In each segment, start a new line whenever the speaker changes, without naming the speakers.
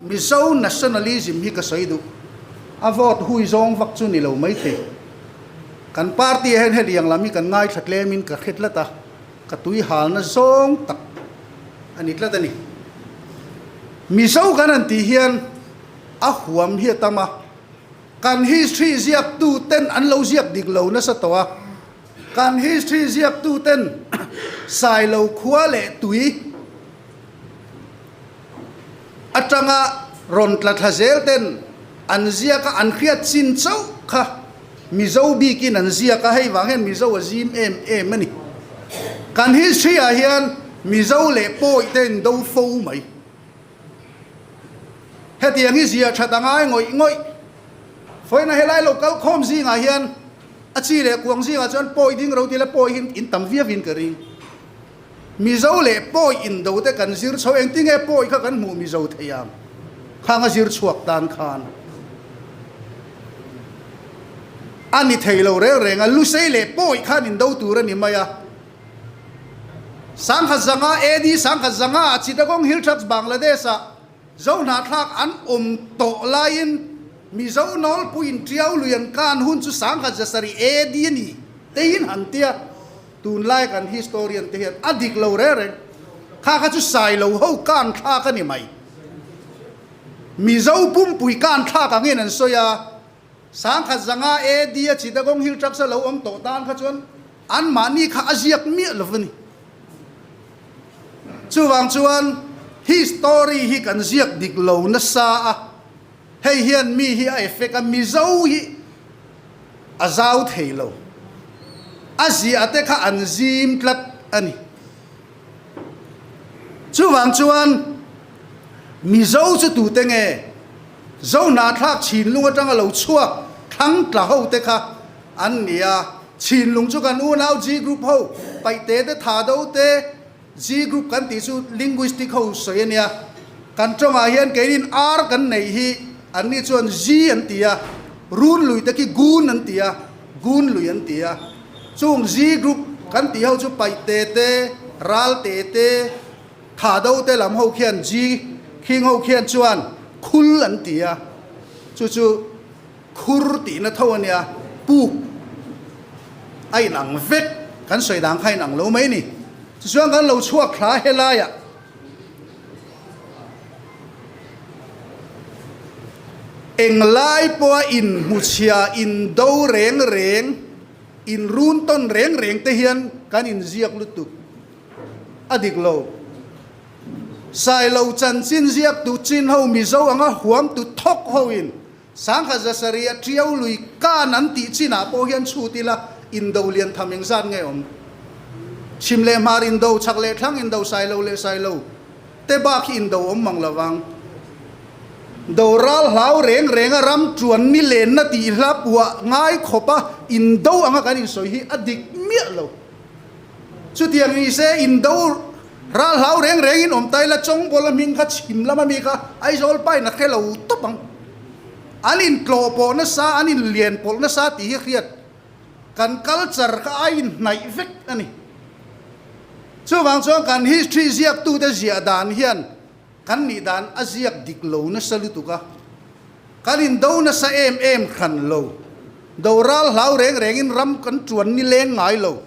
Mizo nationalism hi ka sawi duh. A vote hui zawng vak chu ni lo maithei. Kan party ah hian hetiang lam hi kan ngaithla tlemin ka hre tlat a, ka tui halna zawng tak a ni tlat a ni. Mizo kan han tih hian a huam hi a tam a, kan history ziaktu ten an lo ziak dik lo nasa tawh a, kan history ziaktu ten Sailo khua leh tui, Atanga rawn tla thla zel ten an ziak a, an hriat chin chauh kha Mizo bikin an ziak a, hei vang hian Mizo a zim em em a ni. Kan history ah hian Mizo leh Pawi te in do fo mai. Hetiang hi ziah that a ngai ngawih ngawih. Fawiina helai lo kal khawm zingah hian a chi leh kuang zingah chuan Pawi ding ro tila Pawi hi in tam viau in ka ring. Mizo leh pawi indo te kan zir chho, engtinge pawi kha kan hmuh Mizo thei ang? Khang a zir chhuak tan khan a ni thei lo reng reng a, Lusei leh pawi khan indo tur a ni mai a. Sangkhat zanga AD sangkhat zanga ah Chittagong Hill Tracts Bangladesh ah Zo hnahthlak an awm tawh laiin Mizo nawlpuiin Tiau lui an kan hun chu sangkhat zasarih AD a ni teiin han tia. Tunlai kan historian te hian a dik lo reng reng. Kha kha chu Sailo ho kan thlak a ni mai. Mizo pumpui kan thlak angin an sawi a, Sangkhat zanga AD a Chittagong Hill Tracts a lo awm tawh tan kha chuan anmahni kha a ziak miah lo a ni. Chuvang chuan history hi kan ziak dik lo nasa a, hei hian mi hi a effect a, Mizo hi a zau thei lo. A ziah te kha an zim tlat a ni. Chuvang chuan Mizo chu tute nge? Zo hnahthlak chhinlung atanga lo chhuak thlang tla ho te kha an ni a. Chhinlung chu kan unau G group ho, Paihte te, Thado te, G group kan tih chu linguistic ho sawi a nia. Kan tawngah hian keinin R kan neih hi anni chuan G an ti a, run lui te khi gun an ti a, gun lui an ti a. Chung G group kan tih ho chu Paihte te, Ralte te, Thado te lam ho khian G khing ho khian chuan khul an ti a, chu chu Khur tihna tho a nia, puk a inang vek, kan sawi dan kha a inang lo mai a ni. Tichuan kan lo chhuak thla helaiah englai pawha inhmuchhia, indo reng reng, inrun tawn reng reng te hian kan inziak lutuk a dik lo. Sailo chanchin ziaktu chin ho Mizo anga huamtu thawk hoin Sangha zasarih a tiau lui kan an tih chinah pawh hian chhut ila indo lian tham engzat nge awm? Chhim leh hmar indo, chhak leh thlang indo, sailo leh sailo te bak hi indo awm mang lovang. Do ral hlau reng reng a ram tuan ni lenna tih hla puah ngai khawp a indo anga kan insawi hi a dik miah lo. Chutiang ni se indo ral hlau reng reng in awm ta ila Chawngbawl a hming kha chhim lam ami kha Aizawl pain a hre lo tawp ang. An in tlawh pawh nasa, an in lian pawlh nasa tih hi hriat kan culture kha a in hnaih vek a ni. Chuvang chuan kan history ziaktute ziah dan hian kan nih dan a ziak dik lo nasa lutuk a, kan indo nasa em em hran lo. Do ral hlau reng rengin ram kan tuan ni leng ngai lo.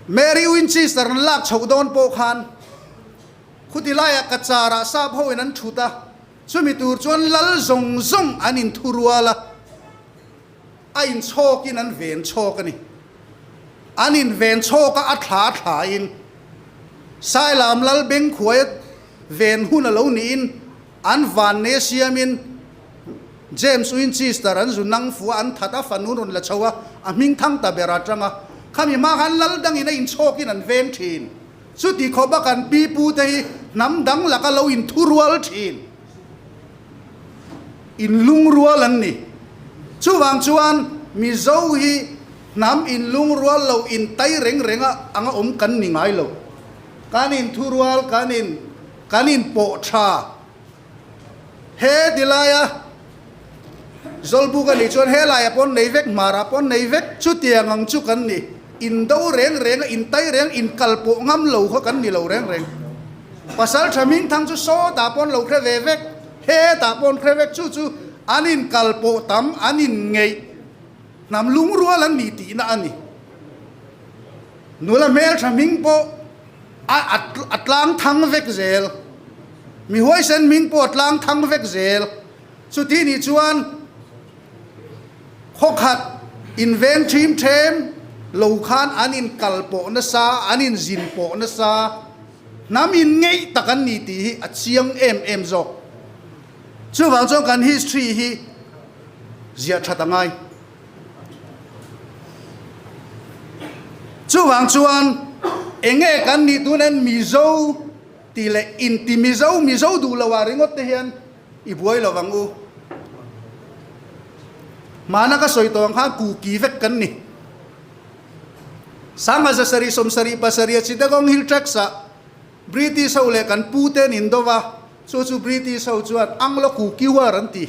Mary Winchester an lak chhoh dawn pawh khan khuti laiah Kacharah sap hoin an thut a, chumi tur chuan lal zawng zawng an inthu rual a, a inchhawkin an ven chhawk a ni. An inven chhawk a, a thla thlain Sailam lal Bengkhuaia ven hun a lo niin An vanne siamin James Winchester an zu nang fu a, an that a, fanu rawn la chho a, a hming thang ta ber a tang a. Khami hma khan lal dangin a inchhawkin an veng thin. Chuti khawpa kan pi pu te hi hnam dang laka lo inthurual thin, inlungrual an ni. Chuvang chuan Mizo hi hnam inlungrual lo intai reng renga anga awm kan ni ngai lo. Kan inthurual, kan in. Kan inpawh tha he ti laia Zawlbuk a nih chuan he laiah pawh nei vek, hmarah pawh nei vek, chutiang ang chu kan ni. Indo reng reng a, intai reng, inkal pawh ngam lo kha kan ni lo reng reng. Pasal tha hmingthang chu sawtah pawn lo hre ve vek, hetah pawn hre vek, chu chu an inkal pawh tam, an inngeih hnam lungrual an nih tihna a ni. Nula hmeltha hming pawh a a tlang thang vek zel, mi huaisen hming pawh a tlang thang vek zel. Chuti nih chuan khawkhat inveng ṭhim ṭhem lo khan an inkal pawh nasa, an inzin pawh nasa, hnam in ngeih tak an ni tih hi a chiang em em zawk. Chuvang chuan kan history hi ziah ṭhat a ngai. Chuvang chuan eng nge kan nih tunin Mizo tih leh inti Mizo, Mizo duh lo ah ringawt te hian i buai lo vang u. Hmana ka sawi tawh ang khan Kuki vek kan ni. Sangha zasarih sawmsarih pasarih a Chittagong Hill Tracts ah British ho leh kan pu te an indo va, chu chu British ho chuan Anglo Kuki War an ti.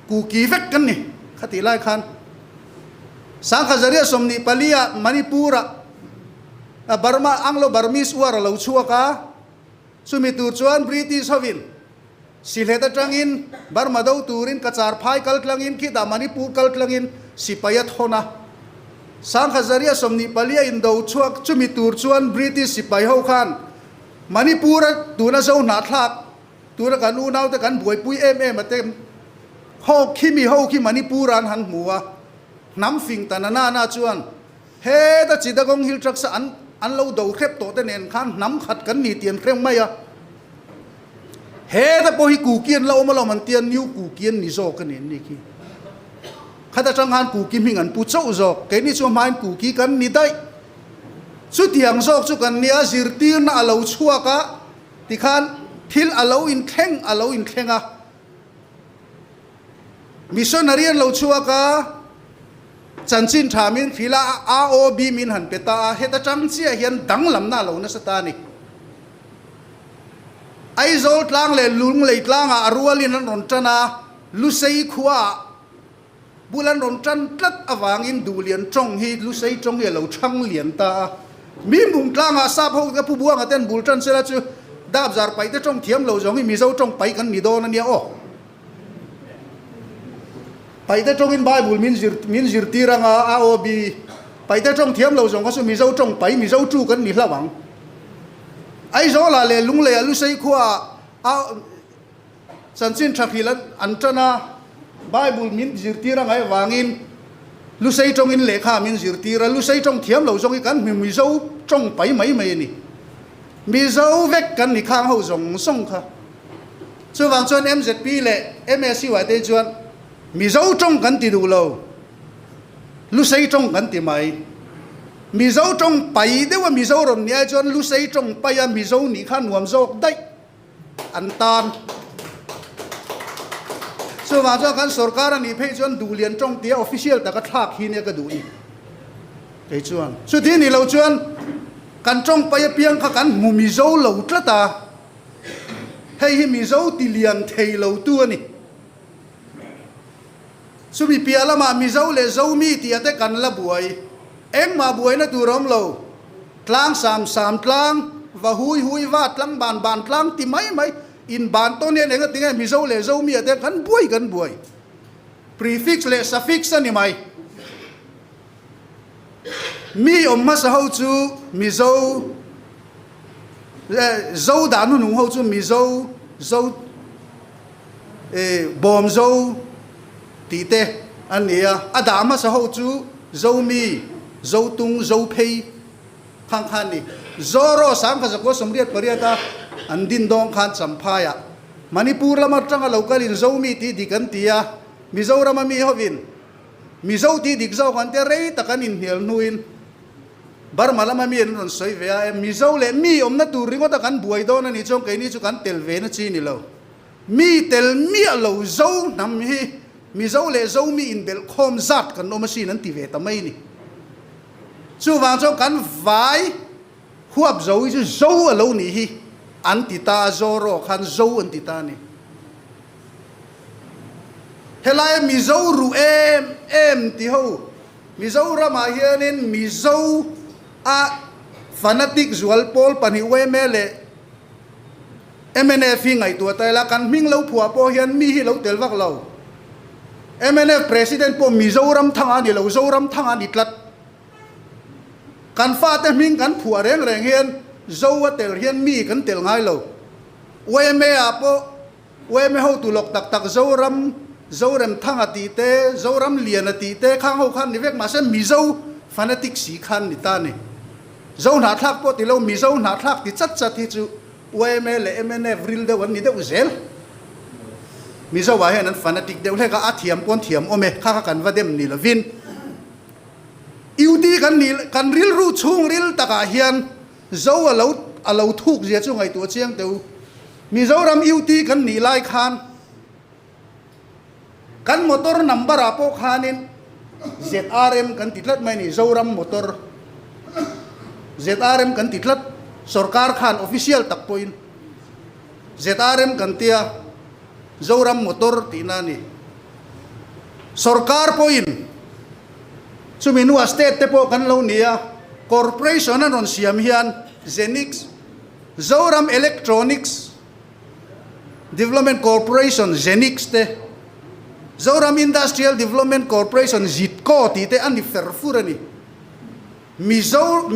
Kuki vek kan ni khatih lai khan. Sangha zariah 24 ah Manipur ah Burma Anglo Burmese War a lo chhuak a, Chumi tur chuan British hovin Sylhet atangin Burma do turin Cachar phai kal tlangin khitah Manipur kal tlangin sipai a thawn a. Sanghazaria 24 a indo chhuak chumi tur chuan British sipai ho khan Manipur a tuna zo hnahthlak tura kan unaute kan buaipui em em a te ho khi mi ho khi Manipur a an han hmu a. Hnam fing ta na na na chuan Heta Chittagong Hill Tracts a an an lo do hrep tawh te nen khan hnam khat kan ni tih an hreng mai a. Heta pawh hi Kuki an la awm alawm an tia New Kuki an ni zawk a ni an ni khi. Khat atang khan Kuki hming an pu chauh zawk. Keini chu hmain Kuki kan ni daih. Chutiang zawk chu kan nia zirtirna a lo chhuak a tikhan thil a lo inthleng a lo inthleng a. Missionary an lo chhuak a, chanchin tha min hrilh a, AOB min han pe ta a, heta tang chiah hian danglamna a lo nasa ta a ni. Aizawl tlang leh Lunglei tlangah a rualin an rawn tan a, Lusei khuaah bul an rawn tan tlat avangin Duhlian tawng hi Lusei tawng hi a lo thang lian ta a. Mimbung tlangah sap ho ka Pu Buanga ten bul tan sela chu Dapzar paihte tawng thiam lo zawng hi Mizo tawng paih kan ni dawn a nia aw. Paihte tawngin Bible min zir min zirtir anga AOB Paihte tawng thiam lo zawng kha chu Mizo tawng pai Mizo tu kan ni hlauh ang. Aizawlah leh Lungleiah Lusei khuaah a chanchin tha hrilh an an tan a, Bible min zirtir anga avangin Lusei tawngin lehkha min zirtir a, Lusei tawng thiam lo zawng hi kan hmu Mizo tawng pai mai mai a ni. Mizo vek kan ni khang ho zawng zawng kha. Chuvang chuan mzp leh MSU ah te chuan Mizo tawng kan ti duh lo, Lusei tawng kan ti mai. Mizo tawng pai deuh a Mizo rawn nih ai chuan Lusei tawng pai a Mizo nih kha nuam zawk daih an tan. Chuvang chuan kan sorkar a nih phei chuan Duhlian tawng tia official taka thlak hi nia ka duh ni. Kei chuan chuti ni lo chuan kan tawng pai apiang kha kan hmu Mizo lo tlat a. Hei hi Mizo ti lian thei lo tu a ni. Chumi piah lamah Mizo leh Zomi tih ate kan la buai. Engmah buaina tur a awm lo. Tlang sam sam tlang, va hui hui va tlang ban ban tlang ti mai mai in ban tawn hian enga tinge Mizo leh Zomi ate kan buai kan buai. Prefix leh suffix a ni mai. Mi awm hmasa ho chu Mizo Zo dah hnuhnung ho chu Mizo Zo Bawm Zo tih te an ni a, a dah hmasa ho chu Zomi, Zotung, Zophei khang kha an ni. Zoro 1988 a an din dawng khan Champhaiah Manipur lam atanga lo kalin Zomi tih dik an ti a, Mizorama mi hovin Mizo tih dik zawk an tia rei tak an inhnial hnuin Burma lama mi an rawn sawi ve a, Mizo leh mi awmna tur ringawta kan buai dawn a nih chuan keini chu kan tel ve na chi ni lo. Mi tel miah lo Zo hnam hi Mizo leh Zomi inbelh khawm zat kan awm asin an ti ve ta mai ni. Chuvang chuan kan vai huap zo hi chu Zo a lo nih hi an ti ta a, Zoro khan Zo an ti ta a ni. Helaia Mizo ruh em em ti ho, Mizoramah hianin Mizo a fanatic zual pawl pahnih yma leh Mnf hi ngaihtuah ta ila, kan hming lo phuah pawh hian mi hi lo tel vak lo. Mnf President pawh Mizoramthanga a ni lo, Zoramthanga a ni tlat. Kan fate hming kan phuah reng reng hian Zo a tel hian mi kan tel ngai lo. Yma ah pawh Yma hotu lawk tak tak Zoram, Zoremthanga tih te, Zoram Liana tih te khang ho khan ni vek mahse Mizo fanatic si khan ni ta ni. Zo hnahthlak pawh ti lo Mizo hnahthlak ti chat chat hi chu Yma leh mnf ril deuh an ni deuh zel. Mizo ah hian an fanatic deuh hlek a, a thiam pawn thiam awm e, kha kha kan va dem ni lovin. UD kan nih kan rilru chhungril takah hian Zo a lo a lo thuk zia chu ngaihtuah chiang teh u. Mizoram UT kan nih lai khan kan motor number ah pawh khanin ZRM kan ti tlat mai a ni, Zoram motor ZRM kan ti tlat, sorkar khan official tak pawhin ZRM kan tia Zoram motor tihna a ni. Sorkar pawhin chumi hnuah state te pawh kan lo ni a, corporation an rawn siam hian Zenix, Zoram Electronics Development Corporation, Zenix, te, Zoram Industrial Development Corporation, Zidco, tih te a ni fer fur a ni. Mizo,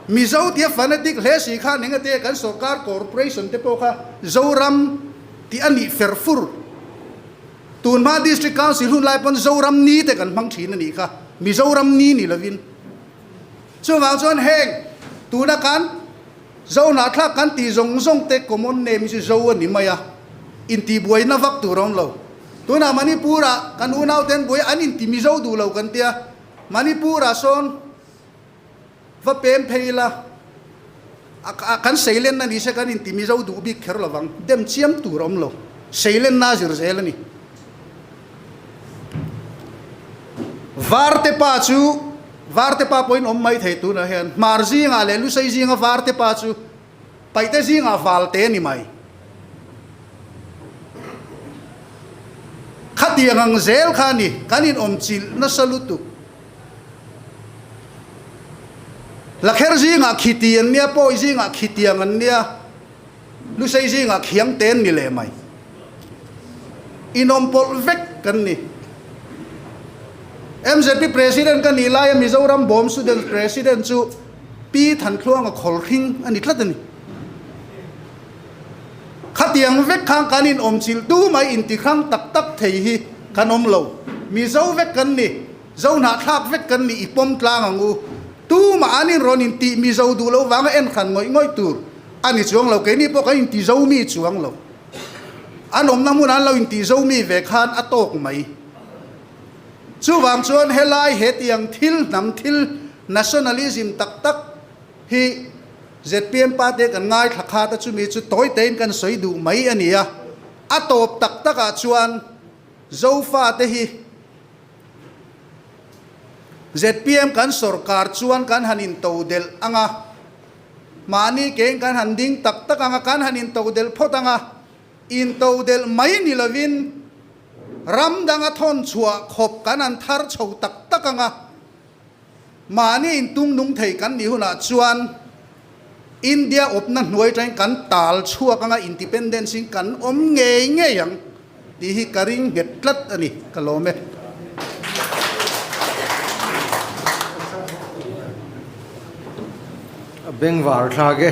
Mizo tia fanatic hle si khan engate kan sorkar corporation te pawh kha Zoram tih a nih fer fur. Tunhma District Council hun lai pawn Zoram ni te kan hmang thin a nih kha, Mizoram ni ni lovin. Chuvang chuan heng tuna kan Zo hnahthlak kan tih zawng zawng te common name hi chu Zo a ni mai a, intihbuaina vak tur a awm lo. Tunah Manipur ah kan unauten buai an inti Mizo duh lo kan tia, Manipur ah sawn va pem phei ila, a kan seilenna ni se kan inti Mizo duh bik kher lovang, dem chiam tur a awm lo, seilenna a zir zel a ni. Varte pa chu, Varte pa pawhin awm mai thei tunah hian, Hmar zingah leh Lusei zinga Varte pa chu Paihte zingah Valte a ni mai. Khatiang ang zel kha a ni, kan inawmchilh nasa lutuk. Lakher zingah khiti an nia, Pawi zingah khitiang an nia, Lusei zingah khiang te an ni leh mai. Inawmpawlh vek kan ni. MZP President ka nih laia Mizoram Bawm Students President chu Pi Thanthluanga Khawlhring a ni tlat a ni. Khatiang vek khan kan inawmchilh tu mai intihrang tak tak thei hi kan awm lo. Mizo vek kan ni. Zo hnahthlak vek kan nih i pawm tlang ang u. Tumah an inrawn intih Mizo duh loh vanga en hran ngawih ngawih tur a ni chuang lo. Keini pawh kan inti zo mi chuang lo. An awmna hmunah an lo inti zo mi ve khan a tawk mai. Chuvang chuan helai hetiang thil hnam thil nationalism tak tak hi zpm party kan ngaithla khat a chumi chu tawi tein kan sawi duh mai a ni a. A tawp tak takah chuan Zofate hi Zpm kan sorkar chuan kan han intodelh ang a, mahni kein kan han ding tak tak ang a, kan han intodelh phawt ang a, intodelh mai ni lovin ram danga thawn chhuah khawp kan han thar chho tak tak ang a, mahni intung nung thei kan nih hunah chuan India awpna hnuai atangin kan tal chhuak ang a, independence in kan awm ngei ngei ang. Tih hi ka ring nghet tlat a ni, ka lawm e.
A bengvar thlak e.